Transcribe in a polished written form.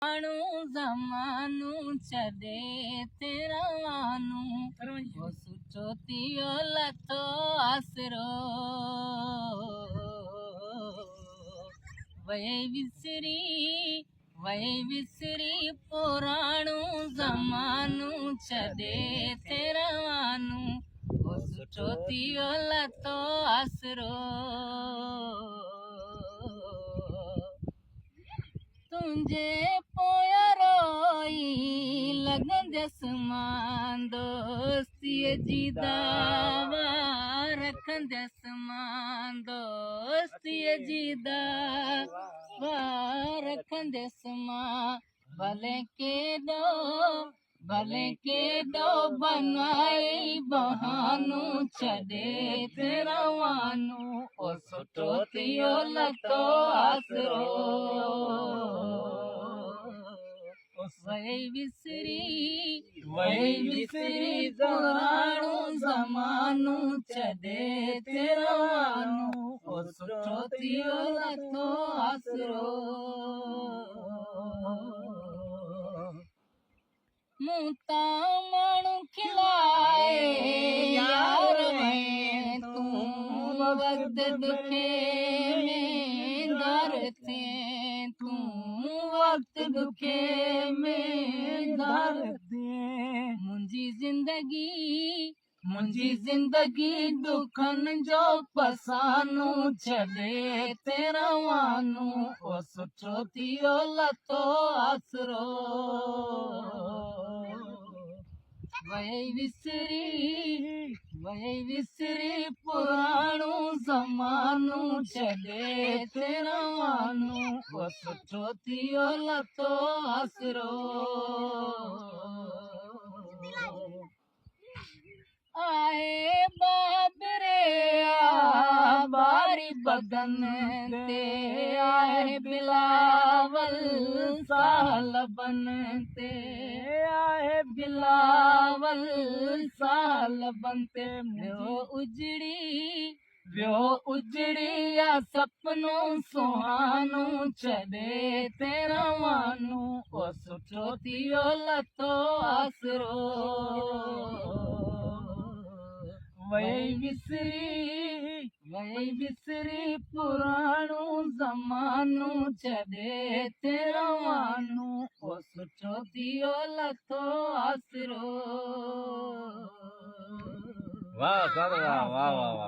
پراڻو زمانو ڇڏي تي روانو او سٺو ٿيو لٿو آسرو وئي وسري وئي وسري پراڻو زمانو ڇڏي تي روانو او سٺو ٿيو لٿو آسرو. تنهنجي پويان روئي لڳنديس مان دوستيء جي دعويٰ رکنديس مان دوستيء جي دعويٰ رکنديس مان ڀلي ڪيڏو ڀلي ڪيڏو بنائي بهانو ڇڏي ٿي روانو او سٺو ٿيو لٿو آسرو وئي وسري وئي وسري پراڻو زمانو ڇڏي ٿي روانو او سٺو ٿيو لٿو آسرو. مون تان ماڻهو کلائي يار وئين تون وقت ڏکي ۾ ڌار ٿئين تون وقت ڏکي ۾ ڌار ٿئين منهنجي زندگي منهنجي زندگي ڏکن جو پسانو ڇڏي تي روانو او سٺو ٿيو لٿو آسرو وئي وسري وئي وسري پراڻو زمانو ڇڏي تي روانو او سٺو ٿيو لٿو آسرو. آهي بابري آ باري بدن تي آهي بلاول ساهه لبن تي آهي بلاول ساهه لبن تي ويو اجڙي ويو اجڙي آ سپنو سهانو ڇڏي تي روانو او سٺو ٿيو لٿو آسرو وئي وسري وئي وسري پراڻو زمانو ڇڏي تي روانو او سٺو ٿيو لٿو آسرو. واھ سر واھ واھ واھ واھ.